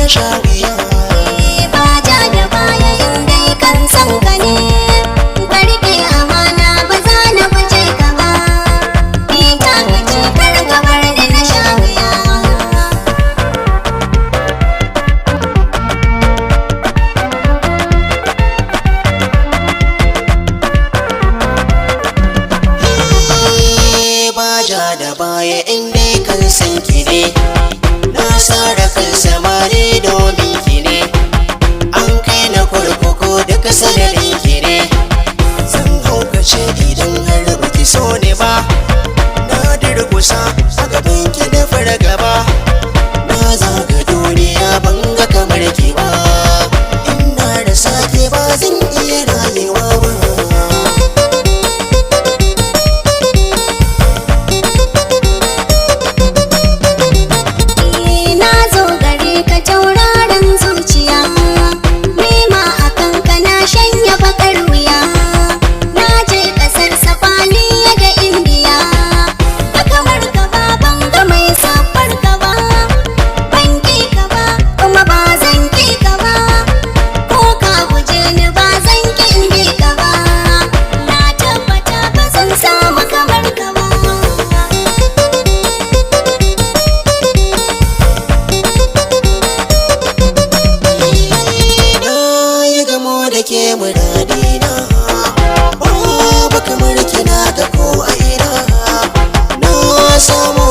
na sha wuya. Ba ja da baya in dai kan san ka ne, ka riƙe amana ba za na guje ka ba. Ni ta kace kar ka bar ni na sha wuya. Ba ja da baya in dai kan san ki ne, na sare kan samari domin ki ne. An kai na kurkuku duka sanadin ki ne. Zan haukace idan har baki so ne ba. Na durkusa a gaban ki da fargaba. Na zaga duniya ban ga kamar ki ba. Ina da sake ba zan iya rayuwa ba. Na zo gare ka tauraron zuciya, nema a kanka na shanya bakar wuya. Na je kasar Safaniya da Indiya, ba kamar ka ba, ban ga mai safar ka ba. Ban ki ka ba kuma ba zan ki ka ba, ko ka guje ni ba zan ki in bi ka ba. Na tabbata ba zan samu kamar ka ba. Na yi gamo da ke muradina, babu kamar kina ga ko a ina. Na samu.